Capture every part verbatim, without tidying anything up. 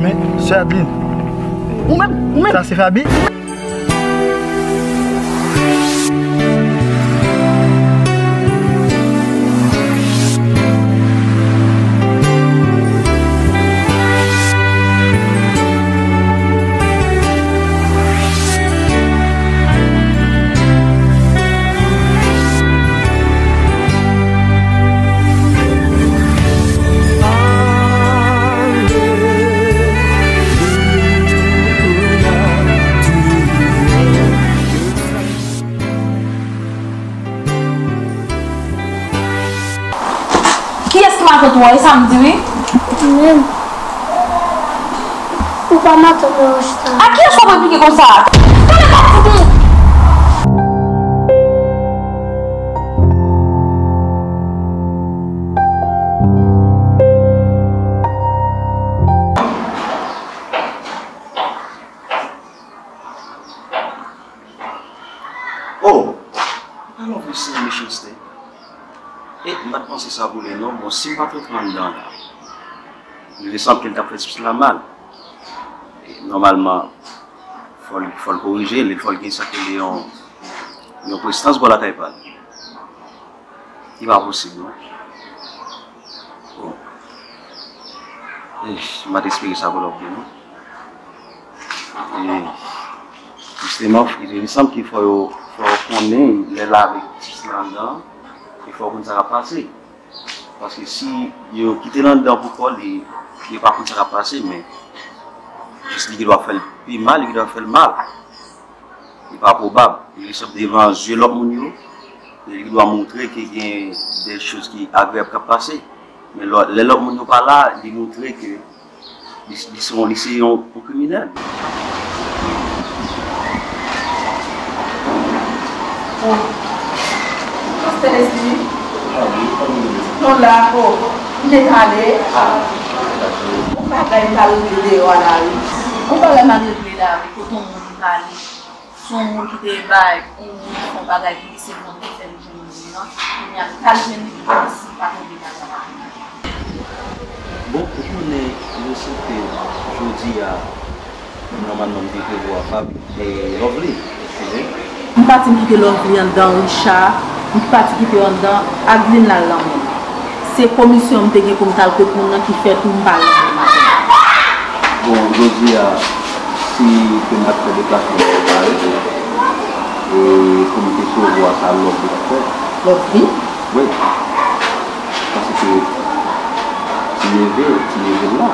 Men, sè Adeline. Ou menm, ou menm. Sa se Faby? Kiyès ki matant ou an? E sa m di wi. Mwen menm. Ou pa matant mwen, Rochita. A kiyès w ap replike konsa? Tande tèt timoun! Oh! Alò, vre se yon mechanste. E m pa t panse sa pou li non. Bon, si m pa t rantre anndan la, li sanble ke l t ap fè ti pitit la mal. E nòmalman, fò l, fò l korije, li fò l gen sa k rele yon, yon prestans bò lakay pa l. Li pa posib non. Bon. Eish, m pa t espere sa pou lòt de non. E, jisteman, li sanble ke fò yo, fò yo konnen lè l avèk ti fi anndan, e fò yo konn sa k ap pase. Paske si yo kite l anndan pou kò li, yo pa konn sa k ap pase, men jis li gendwa fè l pi mal, li gendwa fè l mal. Li pa pwobab. Li sot devan zye lòt moun yo, e li dwa montre ke gen de choz ki agreyab k ap pase. Men lò, lè lòt moun yo pa la, li montre ke li, li se yon, li se yon, yon kriminèl. Oh. Pastè Leslie. Non la, oh. M te tande. Yon bagay m t al regle deyò a la, wi. Yon bagay m al regle la, wi. Kote yon moun m pale. Se yon moun ki te bay yon moun yon bagay pou li, se bon, te fè li jwenn moun nan. Kounye a, li t al jwenn li pou li, si li pa tonbe nan sa. Bon, ou konnen, nou swete jodi a, nòmalman, m te prevwa Faby, e, Lovely, eskize. M pati m kite Lovely anndan Richard, m pati kite yo anndan Adeline l al lanmò. Se komisyon m te gen pou m t al kot moun nan ki fè tou m pa lanmò maten. Bon, jodi a, si ke m pa t fè deplasman pou m pare, e pou m te sovwa sa Lovely t ap fè. Lovely? Wi. Paske ti neve, ti neve l la.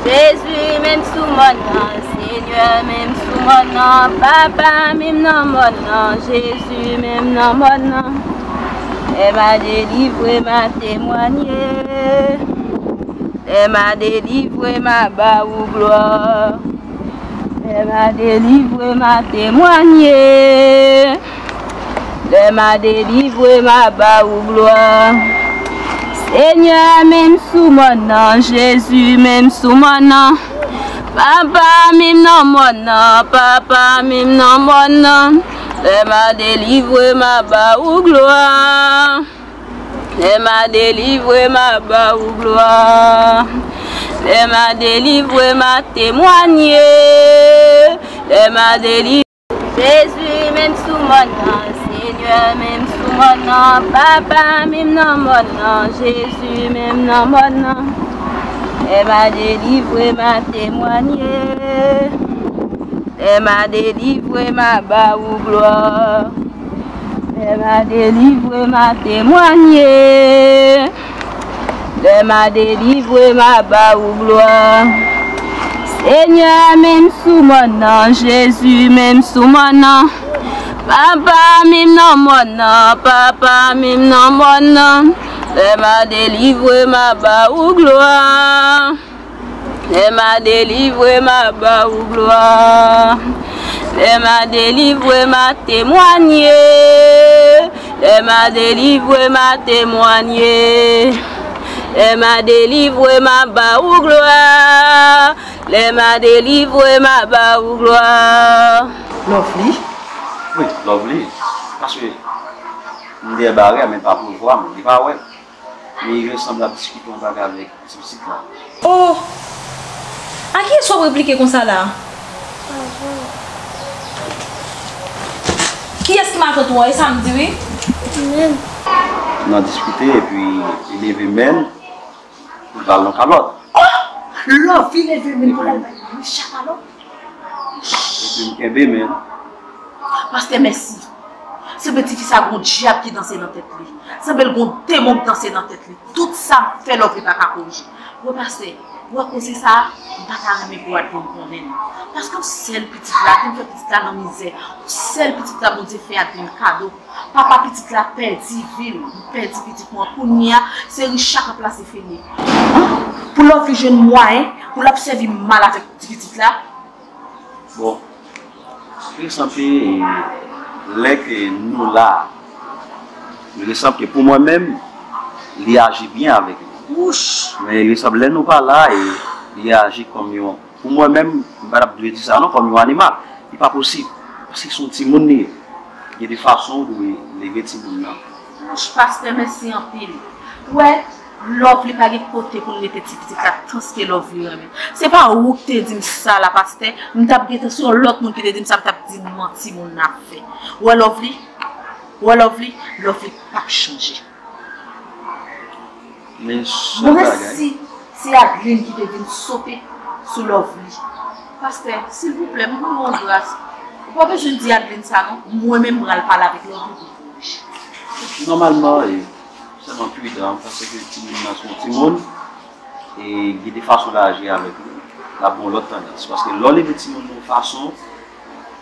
Jezi, menm sou mòn nan, Senyè, menm sou mòn nan, Papa, menm nan mòn nan, Jezi, menm nan mòn nan. Lè m a delivre, m a temwanye. Lè m a delivre, m a ba ou glwa. Lè m a delivre, m a temwanye. Lè m a delivre, m a ba ou glwa. Senyè, menm sou mòn nan, Jezi, menm sou mòn nan. Papa, menm nan mòn nan, Papa, menm nan mòn nan. Lè m a delivre, m a ba ou glwa. Lè m a delivre, m a ba ou glwa. Lè m a delivre, m a temwanye. Lè m a delivre. Jezi, menm sou mòn nan, Senyè, menm sou mòn nan, Papa, menm nan mòn nan, Jezi, menm nan mòn nan. Lè m a delivre, m a temwanye. Lè m a delivre, m a ba ou glwa. Lè m a delivre, m a temwanye. Lè m a delivre, m a ba ou glwa. Senyè, menm sou mòn nan, Jezi, menm sou mòn nan. Papa, menm nan mòn nan, Papa, menm nan mòn nan. Lè m a delivre, m a ba ou glwa. Lè m a delivre, m a ba ou glwa. Lè m a delivre, m a temwanye. Lè m a delivre, m a temwanye. Lè m a delivre, m a ba ou glwa. Lè m a delivre, m a ba ou glwa. Lovely? Wi, Lovely. Paske M dèyè baryè, men pa pou l vwa m, li pa wè m. Men li sanble ap diskite yon bagay avèk ti pitit la. Oh! A kiyès w ap replike konsa la? Kiyès ki matant ou an? E sa m di wi. Mwen menm. N ap diskite, epi li leve men l, pou l ba l yon kalòt. Oh! Lòvi leve men l pou l al bay Richard kalòt. Epi m kenbe men l. Pastè, mèsi. Sanble tifi sa gon dyab ki danse nan tèt li. Sanble l gon demon k danse nan tèt li. Tout sa m fè Lòvi pa ka korije. Wè pastè, wè koze sa a, m pa ta renmen pou Adeline konnen l. Paske yon sèl pitit la, ki m fè pitit la nan mizè. Yon sèl pitit la Bondye fè Adeline kado. Papa pitit la pèdi vi l, li pèdi pitit mwen. Kounye a, se Richard k ap plase fene. Pou Lòvi jwenn mwayen, pou l ap sèvi mal avèk ti pitit la. Bon, li sanble lè ke nou la, li sanble ke pou mwen menm, li aji byen avèk nou. Wouch! Men li sanble lè nou pa la, e li aji kòm yon, pou mwen menm, m pa t ap dwe di sa non, kòm yon animal. Li pa posib. Paske se yon timoun li ye. Gen de fason ou dwe leve timoun nan. Wouch, pastè, mèsi anpil. Wè, Lòvi pa gen kote pou l mete ti pitit la tanske Lòvi renmen. Se pa ou ki te di m sa la, pastè. M t ap gentan se yon lòt moun ki te di m sa, m t ap di n manti moun nan ap fè. Wè Lòvi, wè Lòvi, Lòvi p ap chanje. Men sèl bagay. Mwen si se Adeline ki te vin sote sou Lòvi. Pastè, silvouplè, m ap mande w yon gras. Ou pa bezwen di Adeline sa non. Mwen menm m pral pale avèk Lòvi pou l korije. Nòmalman, e, sèlman pridan, paske timoun nan se yon timoun, e gen de fason l aji avèk li, l ap gen yon lòt tandans. Paske lè w leve timoun nan yon fason,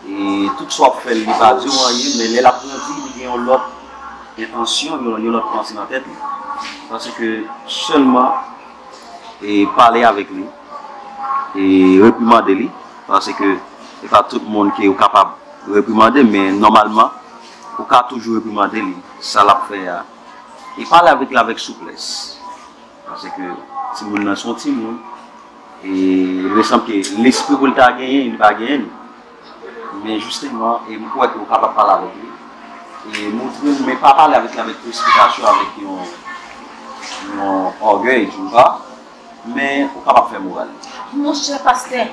e tout sa w ap fè l, li pa di w anyen, men lè l ap grandi, li gen yon lòt entansyon, yon, yon lòt panse nan tèt li. Paske sèlman, e pale avèk li, e reprimande li, paske se pa tout moun ke ou kapab reprimande, men nòmalman, ou ka toujou reprimande li, sa l ap fè a. E pale avèk li avèk souplès, paske timoun nan se yon timoun, e li sanble ke lespri pou l ta genyen, li pa genyen li. Men jisteman, e m kwè ke ou kapab pale avèk li. E montre l, men pa pale avèk li avèk presipitasyon, avèk yon, yon ògèy, tu vois. Men ou kapab fè moral li. Monchè pastè,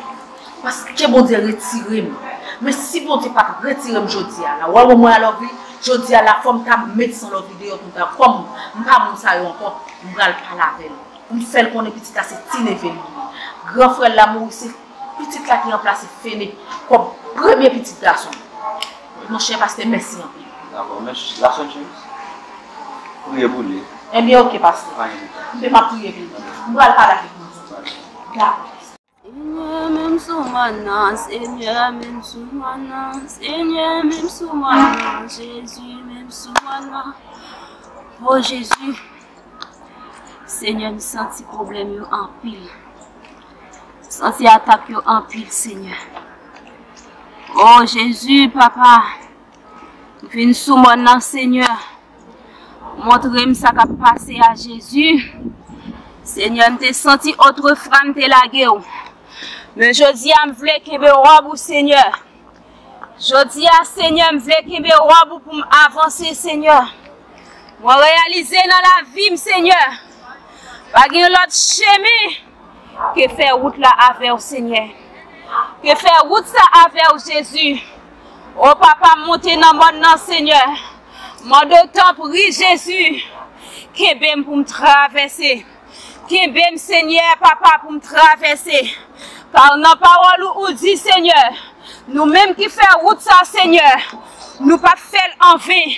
paske Bondye retire m. Men si Bondye pa t retire m jodi a la, w wè mwen a Lòvi, jodi a la fò m ta met san Lòvi deyò pou m ta, kòm m pa moun sa yo ankò, m pral pale avè l. Pou m fè l konnen pitit la se ti neve l li ye. Gran frè l la mouri, se pitit la ki ranplase Fene kòm premye pitit gason l. Monchè pastè, mèsi anpil. Dakò, men la sèl chans, priye pou li. Ebyen, oke, pastè. Pa gen pwoblèm. Mwen, m ap priye pou li. M pral pale avèk Bondye. Dakò, pastè. Senyè, men m sou mòn nan, Senyè, men m sou mòn nan, Senyè, men m sou mòn nan, Jezi, men m sou mòn nan. O Jezi, Senyè, m santi pwoblèm yo anpil. M santi atak yo anpil, Senyè. O Jezi, papa, vin sou mòn nan, Senyè. Montre m sa k ap pase a, Jezi. Senyè, m te santi otrefwa m te lage w. Men jodi a, m vle kenbe wòb ou, Senyè. Jodi a, Senyè, m vle kenbe wòb ou pou m avanse, Senyè. Mwen reyalize nan lavi m, Senyè, pa gen lòt chemen ke fè wout la avè w, Senyè. Ke fè wout sa avè w, Jezi. O Papa, m monte nan mòn nan, Senyè. Mande w, tanpri, Jezi, kenbe m pou m travèse. Kenbe m, Senyè, Papa, pou m travèse. Kar nan pawòl ou, ou di, Senyè, nou menm ki fè wout sa, Senyè, nou p ap fè l anven.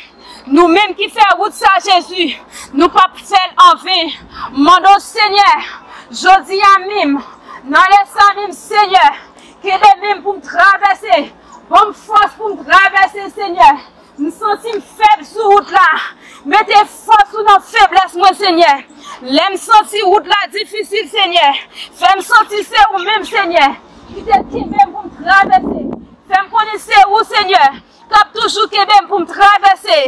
Nou menm ki fè wout sa, Jezi, nou p ap fè l anven. Mande w, Senyè, jodi a menm, nan lè sa menm, Senyè, kenbe men m pou m travèse. Ban m fòs pou m travèse, Senyè. M santi m fèb sou wout la. Mete fòs ou nan feblès mwen, Senyè. Lè m santi wout la difisil, Senyè, fè m santi se ou menm, Senyè, ki te kenbe m pou m travèse. Fè m konnen se ou, Senyè, K ap toujou kenbe m pou m travèse.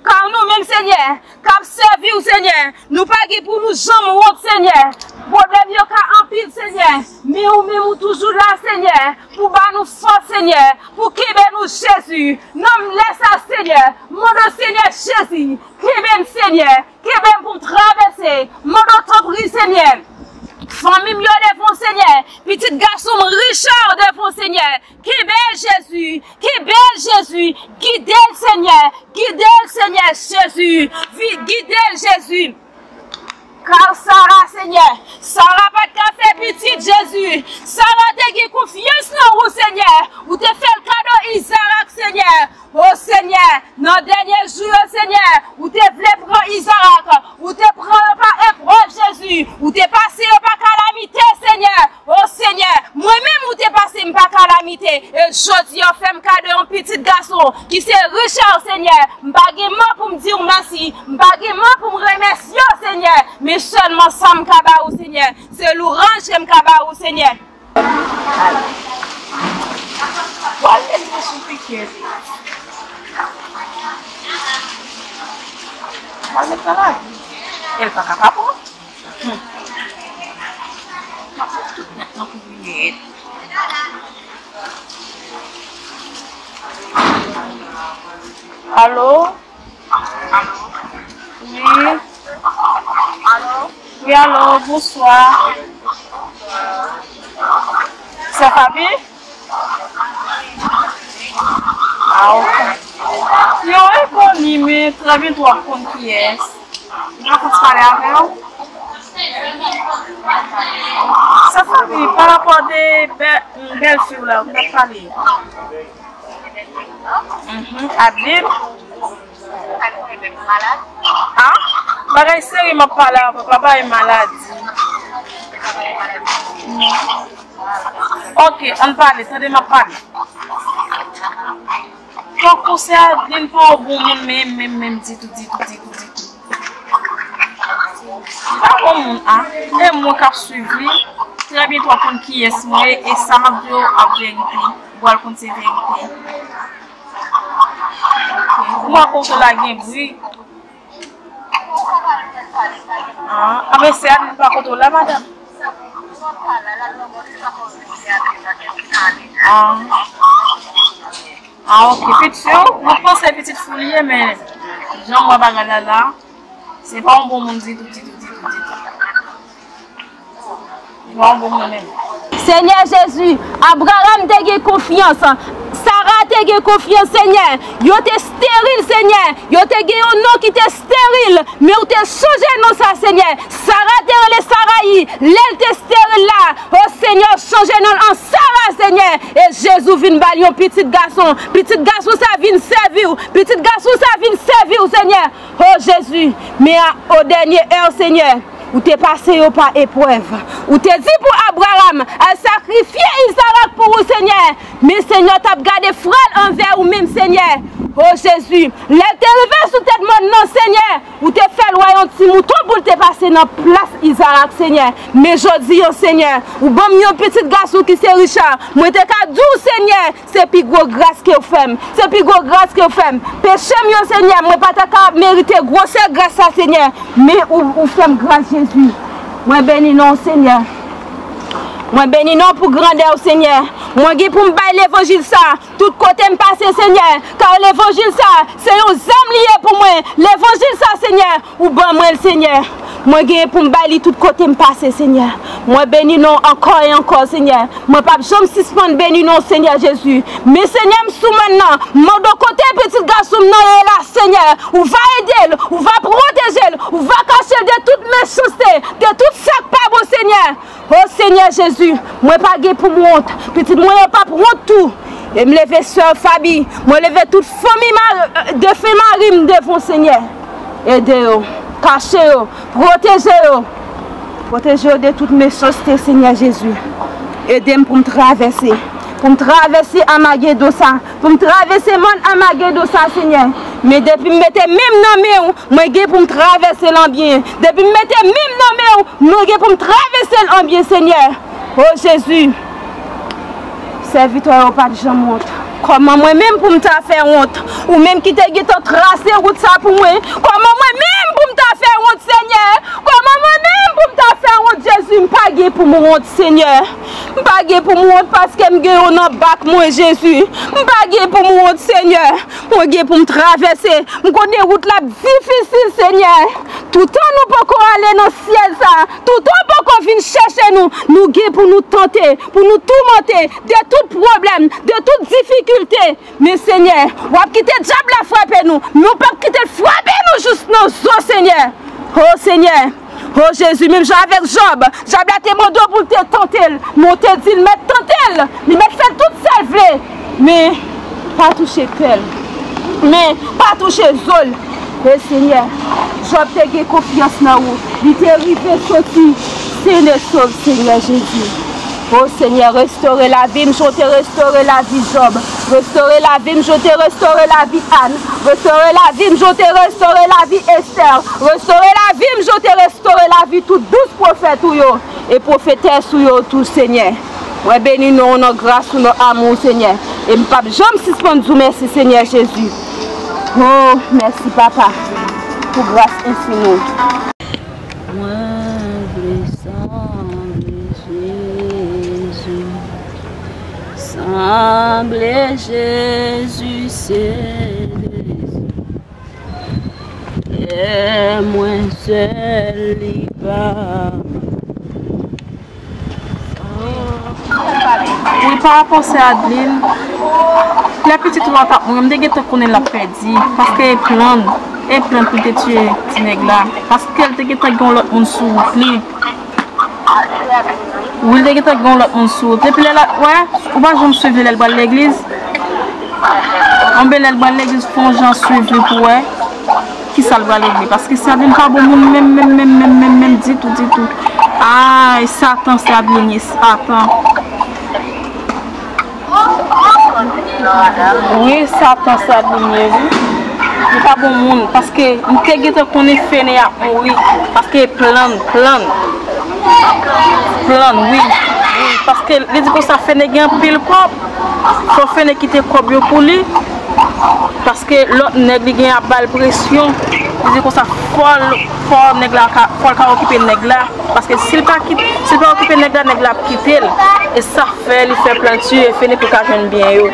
Kar nou menm, Senyè, k ap sèvi w, Senyè, nou pa gen pou nou janm wont, Senyè. Pwoblèm yo ka anpil, Senyè, men ou menm ou toujou la, Senyè, pou ba nou fòs, Senyè, pou kenbe nou, Jezi. Nan lè sa, Senyè, mande w, Senyè Jezi, kenbe m, Senyè, kenbe m pou m travèse. Mande w, tanpri, Senyè, fanmi m yo devan w, Senyè, pitit gason m Richard devan w, Senyè, kenbe l, Jezi, kenbe l, Jezi, gide l, Senyè, gide l, Senyè, Jezi, vi- gide l, Jezi. Kar Sara, Senyè, Sara pa t ka fè pitit, Jezi. Sara te gen konfyans nan ou, Senyè. Ou te fè l kado Izarak, Senyè. O Senyè, nan dènye jou yo, Senyè, ou te vle pran Izarak. Ou te pran yo pa eprèv, Jezi. Ou te pase yo pa kalamite, Senyè. O Senyè, mwen menm ou te pase m pa kalamite, e jodi a w fè m kado yon pitit gason ki se Richard, Senyè. M pa gen mo pou m di w mèsi, m pa gen mo pou m remèsye w, Senyè, men sèlman sa m ka ba ou, Senyè, se louranj ke m ka ba ou, Senyè. Pral met mwen sou pikèt. Pral met nan lavi. E l pa ka pa pran. Hmm. M ap met tout nèt nan kouvriyèt. Alo? Wi. Wi, alo, bonswa. Sè Fabi? Ah, ok. Yo, e koni, men trè byento w ap konn kiyès. Mwen konn pale avè w. Sè Fabi, pa rapò de bè- bèlfi w la, ou t ap pale. Mhm, Adeline. Ah? Bagay serye m ap pale avè w, pa bagay maladi. Ok, ann pale, tande m ap pale. Fòk ou se Adeline pa yon bon moun, menm, menm, menm, ditou, ditou, ditou, ditou. Pa bon moun, a. E mwen k ap swiv li. Trè byento w ap konn kiyès mwen ye, e sa m ap di w ap verite. Ou pral konn se verite. Ou pa konn kote la gen bri. Ah, a, men se Adeline pa kote w la, madanm. Ah. Ah, ok. Pitit fi w, mwen panse pitit fi w li ye, men jan m wè bagay la la, se pa yon bon moun ditou, ditou, ditou, ditou. Senyè Jezi, Abraram te gen konfyans, Sara te gen konfyans, Senyè. Yo te esteril, Senyè. Yo te gen yon non ki te esteril, men ou te chanje non sa, Senyè. Sara te rele Sarayi, lè l te esteril la. O Senyè, ou chanje non l an Sara, Senyè. E Jezi, ou vin ba l yon pitit gason. Pitit gason sa vin sèvi w. Pitit gason sa vin sèvi w, Senyè. O Jezi, men a, o dènye è, Senyè, ou te pase yo pa eprèv. Ou te di pou Abraram al sakrifye Izarak pou ou, Senyè. Men Senyè, w t ap gade frè l anvè ou menm, Senyè. O Jezi, lè l te rive sou tèt mòn nan, Senyè, ou te fè l wè yon ti mouton pou l te pase nan plas Izarak, Senyè. Men jodi a, Senyè, ou ban m yon pitit gason ki se Richard. Mwen te ka di w, Senyè, se pi gwo gras ke w fè m. Se pi gwo gras ke w fè m. Peche m yo, Senyè, mwen pa ta ka merite gwosè gras sa, Senyè. Men ou, ou fè m gras, Jezi. Mwen beni non w, Senyè. Mwen beni non w pou grandè w, Senyè. Mwen gen pou m bay levanjil sa tout kote m pase, Senyè. Kar levanjil sa, se yon zam li ye pou mwen. Levanjil sa, Senyè, ou ban mwen l, Senyè. Mwen genyen pou m bay li tout kote m pase, Senyè. Mwen beni non w ankò e ankò, Senyè. Mwen p ap janm sispann beni non w, Senyè Jezi. Men, Senyè, m sou mòn nan. M mande w kote pitit gason m nan ye la, Senyè. Ou va ede l, ou va pwoteje l, ou va kache l de tout mechanste, de tout sa k pa bon, Senyè. O Senyè Jezi, mwen pa gen pou m wont. Pitit mwen yo p ap wont tou. E m leve sè Fabi, mwen leve tout fanmi ma- defen mari m devan w, Senyè. Ede yo, kache yo, pwoteje yo. Pwoteje yo de tout mechanste, Senyè Jezi. Ede m pou m travèse, pou m travèse Amagedon sa, pou m travèse mòn Amagedon sa, Senyè. Men depi m mete men m nan men w, mwen gen pou m travèse l an byen. Depi m mete men m nan men w, mwen gen pou m travèse l an byen, Senyè. O Jezi, sèvitè w yo p ap janm wont. Kòman mwen menm pou m ta fè wont? Ou menm ki te gentan trase wout sa pou mwen. Kòman mwen menm pou m ta fè wont, Senyè? Kòman mwen menm pou m ta fè wont, Jezi? M pa gen pou m wont, Senyè. M pa gen pou m wont paske m gen w nan bak mwen, Jezi. M pa gen pou m wont, Senyè. Mwen gen pou m travèse. M konnen wout la ap difisil, Senyè. Toutan nou poko ale nan syèl sa, toutan w poko vin chèche nou, nou gen pou nou tante, pou nou toumante de tout pwoblèm, de tout difikilte. Men Senyè, w ap kite dyab la frape nou, men w p ap kite l frape nou jous nan zo, Senyè. O Senyè, o Jezi, menm jan avèk Jòb, dyab la te mande w pou l te tante l, men w te di l mèt tante l, li mèt fè l tout sa l vle, men pa touche kè l, men pa touche zo l. E Senyè, Jòb te gen konfyans nan ou, li te rive soti sen e sòf, Senyè Jezi. O Senyè, restore lavi m jan w te restore lavi Jòb. Restore lavi m jan w te restore lavi Ann. Restore lavi m jan w te restore lavi Estè. Restore lavi m jan w te restore lavi tout douz pwofèt ou yo e pwofetès ou yo tou, Senyè. Mwen beni non w nan gras ou, nan amou w, Senyè. E m p ap janm sispann di w mèsi, Senyè Jezi. O, mèsi, Papa, pou gras enfini w. Mwen vle sanble Jezi, sanble Jezi, se dezi. Kè mwen sèl li pa. Wi, pa rapò sè Adeline. Lè pitit ou a t ap mouri, m te gentan konnen l ap pèdi. Paske e plan, e plan pou l te tiye ti nèg la. Paske l te gentan gen yon lòt moun sou wout li. Wi, l te gentan gen yon lòt moun sou wout. Epi lè l ap, wè, ou pa janm swiv li lè l pral legliz. Anben lè l pral legliz, fè yon jan swiv li pou wè. Kisa l pral regle? Paske Sandrine pa bon moun menm, menm, menm, menm, menm, menm, ditou, ditou. Ay, Satan, Sandrine, Satan. Wi, Satan, Sandrine, wi. Li pa bon moun, paske m te gentan konnen Fene ap mouri. Paske plan, plan. Plan, wi. Wi, paske li di konsa Fene gen anpil kòb. Fò Fene kite kòb yo pou li. Paske lòt nèg li gen ap ba l presyon. Li di konsa fò l, fò nèg la ka, fò l ka okipe nèg la. Paske si l pa kit-, si l pa okipe nèg la, nèg la ap kite l. E sa fè li fè plan tiye Fene pou l ka jwenn byen yo.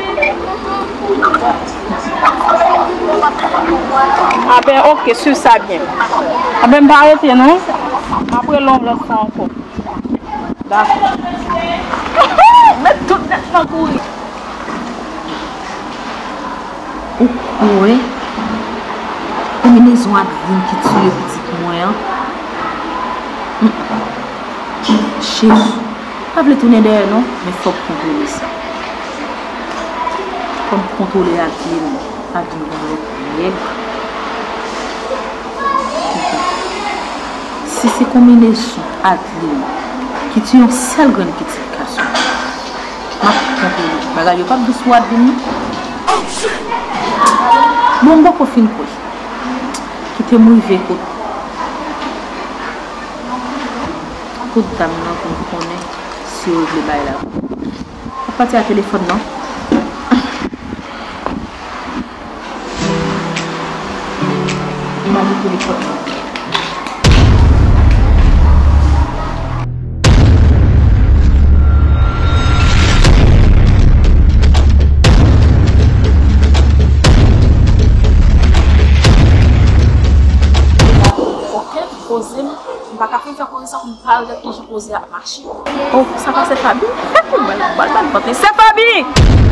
Anben, oke, swiv sa byen. Anben, m pa rete non. M ap rele w yon lòt fwa ankò. Dakò. Met tout nèt nan kouri. Ou kwè konbinezon Adeline ki tiye pitit mwen an? Mm. Jezi. Pa vle tounen dèyè non, men fòk kontwole sa. Fòk kontwole Adeline. Adeline gon lòt nèg. Si se konbinezon Adeline ki tiye yon sèl grenn pitit gason, m ap kontwole. Bagay yo p ap dous pou Adeline non. Bon, m poko fin kwè. Kite m rive kot, kot dam nan pou m konnen si yo regle bagay la. Ou pati ak telefòn nan? Mande telefòn nan. Oke, poze m. M pa ka fin fè koze sa pou m pa al gad kijan koze a ap mache. Oh, sa pa sè Faby? Bal, bal, bal, bal, sè Faby!